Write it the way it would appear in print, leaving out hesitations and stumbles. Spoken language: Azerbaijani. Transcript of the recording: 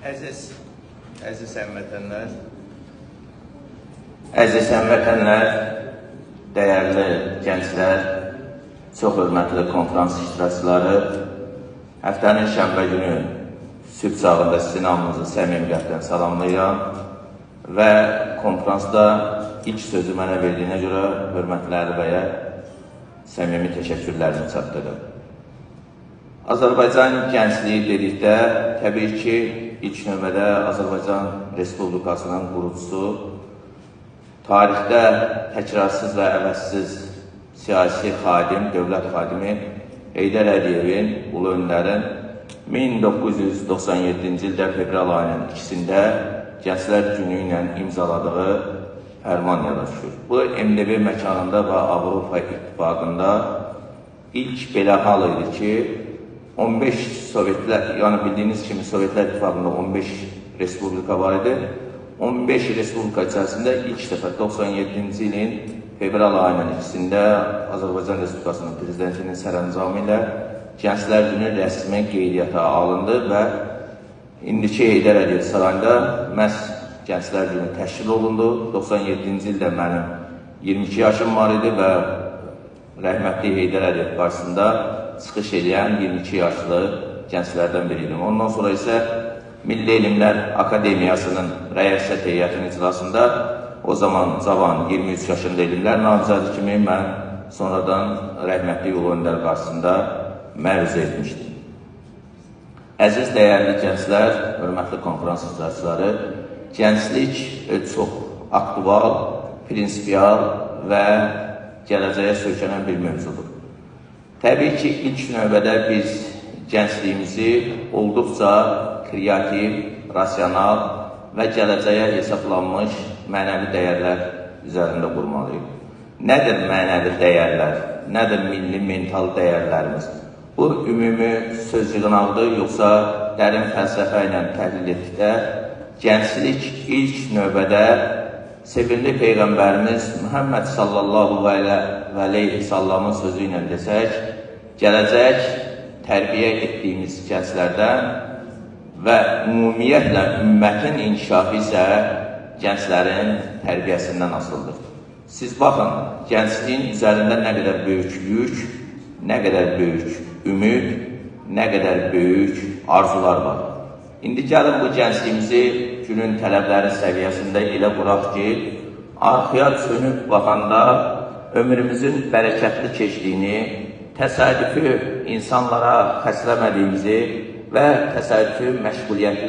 Əziz həmvətənlər, əziz həmvətənlər, dəyərli gənclər, çox hörmətli konfrans iştirakçıları, həftənin şənbə günü sübh çağında sizin hamınızı səmimi qəlbdən salamlayıram və konfransda ilk sözü mənə verdiyinə görə hörmətli Əli bəyə səmimi təşəkkürlərimi çatdırıram. Azərbaycan gəncliyi dedikdə təbii ki, ilk növbədə Azərbaycan Respublikasının qurucusu, tarixdə təkrarsız və əvəzsiz siyasi xadim, dövlət xadimi Heydər Əliyevin, Ulu Öndərin 1997-ci ildə fevral ayının 2-sində Gənclər Günü ilə imzaladığı fərman yada düşür. Bu, MDB məkanında və Avropa İttifaqında ilk belə hal idi ki, 15 Sovetlər, yəni bildiyiniz kimi Sovetlər İttifaqında 15 respublika var idi. 15 respublika içərisində ilk dəfə 97-ci ilin fevral ayının 2-sində Azərbaycan Respublikasının prezidentinin sərəncamı ilə Gənclər Günü rəsmi qeydiyyata alındı və indiki Heydər Əliyev sarayında məhz Gənclər Günü təşkil olundu. 97-ci ildə mənim 22 yaşım var idi və rəhmətli Heydər Əliyev qarşısında çıxış eləyən 22 yaşlı gənclərdən biri idim. Ondan sonra isə Milli Elmlər Akademiyasının rəyasət heyətinin iclasında o zaman cavan 23 yaşında elmlər namizədi kimi mən sonradan rəhmətli Ulu Öndər qarşısında məruzə etmişdim. Əziz dəyərli gənclər, hörmətli konfrans iştirakçıları, gənclik çox aktual, prinsipial və gələcəyə söykənən bir mövzudur. Təbii ki, ilk növbədə biz gəncliyimizi olduqca kreativ, rasional və gələcəyə hesablanmış mənəvi dəyərlər üzərində qurmalıyıq. Nədir mənəvi dəyərlər? Nədir milli mental dəyərlərimiz? Bu, ümumi söz yığınaqdır, yoxsa dərin fəlsəfə ilə təhlil etdikdə gənclik ilk növbədə sevimli Peyğəmbərimiz Muhammed sallallahu əleyhi və sallamın sözü ilə desək, gələcək tərbiyə etdiyimiz gənclərdən və ümumiyyətlə ümmətin inkişafı isə gənclərin tərbiyəsindən asılıdır. Siz baxın, gəncliyin üzərində nə qədər böyük yük, nə qədər böyük ümid, nə qədər böyük arzular var. İndi gəlin bu gəncliyimizi günün tələbləri səviyyəsində elə quraq ki, arxaya çönüb baxanda ömrümüzün bərəkətli keçdiyini, təsadüfü insanlara xəsləmədiyimizi və təsadüfü məşğuliyyətlərlə